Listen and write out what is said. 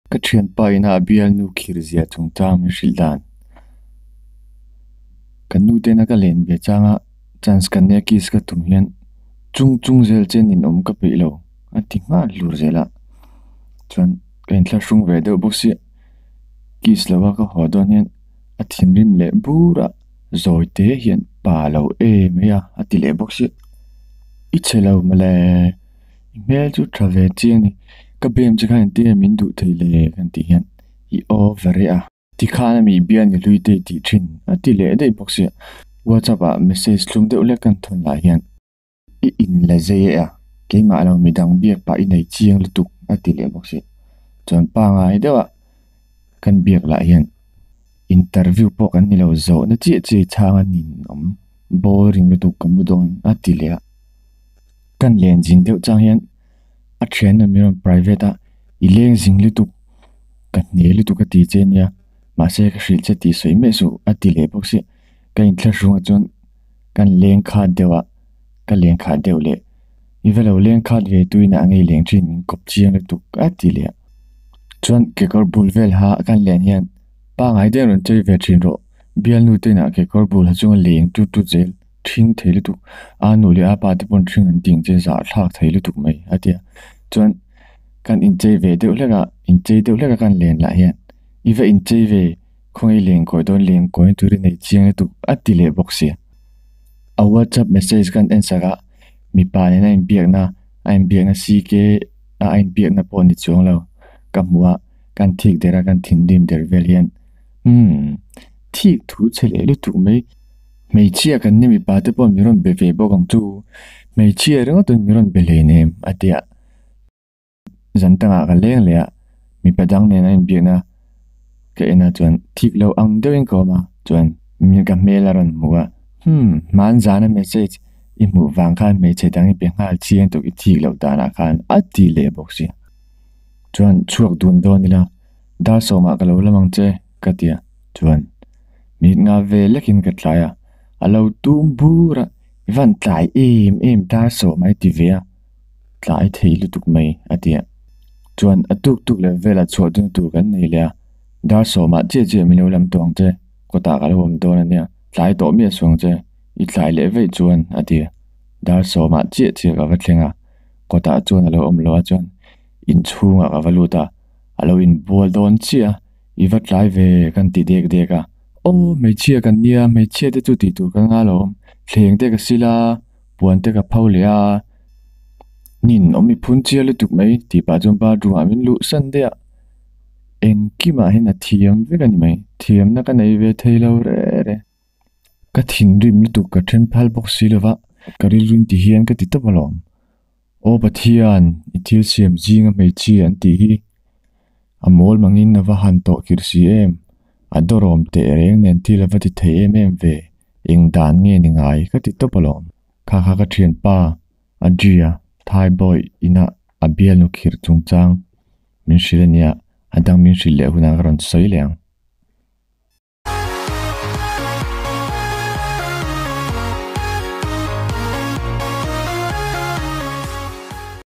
Ka thianpa ina a bialnu khir zia chungchang min hrilh dan. Kan nu tena ka len ve changa chance ka nia kiss ka tum hian chung chung zel che ninawm ka peih lo a ti nghal hlur zel a. Chuan ka inthlahrung ve deuh bawk sia kiss lova ka haw dawn hian a thinrim leh bur a zawi te hian pa lo em mai a a ti leh bawk sia. I chhe lo mawle. I hmel chu tha ve chiang a ni. Ka bem che khan engtin nge min duh thei le kan tih hian i over e a. Tikhan a mi bial ni hlui te i tih thin a ti leh daih bawk sia. WhatsApp ah message thlum deuh lek kan thawn lah hian i in la zei e a, keimah lo midang biak pah i nei chiang lutuk a ti leh bawk sia. Chuan pangngai deuh a kan biak lah hian interview pawh kan ni lo zawhna chiah chiah i chhang a ninawm boring lutuk ka mu dawn a ti leh a. Kan len zing deuh chang hian a thianna min rawn private a, i leng zing lutuk, ka hne lutuk a ti che nia, mahse ka hrilh che tih sawi miah suh a ti leh bawk si. Ka inthlahrung ah chuan kan leng khat deuh a, ka leng khat deuh leh i va lo leng khat ve tuin ah ngei leng thin min kawp chiang lutuk a ti leh a. Chuan kekawr bul vel ha kan len hian pangngai deuh rawn chei ve thin rawh, bialnu te inah kekawr bul ha chunga leng tut tut zel. Ṭhing thei lutuk, a nu leh a pa te pawn ṭhing an tih ang che zahthlak thei lutuk mai a ti a. Chuan kan inchei ve deuh hlek a, inchei deuh hlek a kan len lah hian i va inchei ve khawngaih leng kawi dawn leng kawi tur i nei chiang lutuk a ti leh bawk si. A WhatsApp message kan en sak a, mipa nena inbiakna a inbiakna CK a a inbiakna pawh ni chuang lo ka hmu a, kan thik der a kan thinrim der vel hian umm thik thu chhe leh lutuk mai. Hmeichhia kan ni mipa te pawh min rawn be ve bawk ang chu, hmeichhia ringawt in min rawn be hlei nem a ti a, zan tangah ka leng leh a, mipa dang nen a inbiakna ka en a chuan thik lo ang deuhin ka awm a, chuan ka hmel a rawn hmu a, hmm hmanzana message i hmuh vang khan hmeichhe dang i be nghal chiang tuk i thik loh danah khan a ti leh bawk si, chuan chhuak dun dawn ila dar sawmah ka lo lam ang che ka ti a, chuan. Mit nga ve lekin ka tlai a, a lo tum bur a, i van tlai em em ta sawh mai ti ve a, tlai thei lutuk mai a ti a. Chuan a tuk tuk leh velah chhuah dun tur kan nei leh a, dar sawmah chiah chiah min lo lam tawh ang che, kawtah ka lo awm dawn a nia, tlai tawh miah suh ang che, i tlai leh veih chuan a ti a. Dar sawmah chiah chiah ka va thleng a, kawtah chuan a lo awm lo a chuan inchhungah ka va lut a, a lo inbual dawn chiah a. I va tlai ve kan ti dek dek a, aw hmeichhia kan nia hmeichhia te chu tih tur ka nga lo awm, thleng te ka sil a, puan te ka pho leh a, nin awm i phun chial lutuk mai tih pah chuan bathroom ah min luh san daih a, engkimah hian a thiam vek a ni mai, thiamna ka nei ve thei lo re re. Ka thinrim lutuk ka then phal bawk si lova, ka rilru in ti hian ka ti tawp alawm. Aw Pathian, i thil siam zinga hmeichhia an tih hi a mawl mangin a va han tawh khirh si em? A dawrawm teh reng nen thil a va ti thei em em ve, eng dan nge ni ngai ka ti tawp alawm. Kha kha ka thianpa Adria Thaibawi ina a bialnu khirh chungchang min hrilh a nia, a dang min hrilh leh hunah ka rawn sawi leh ang.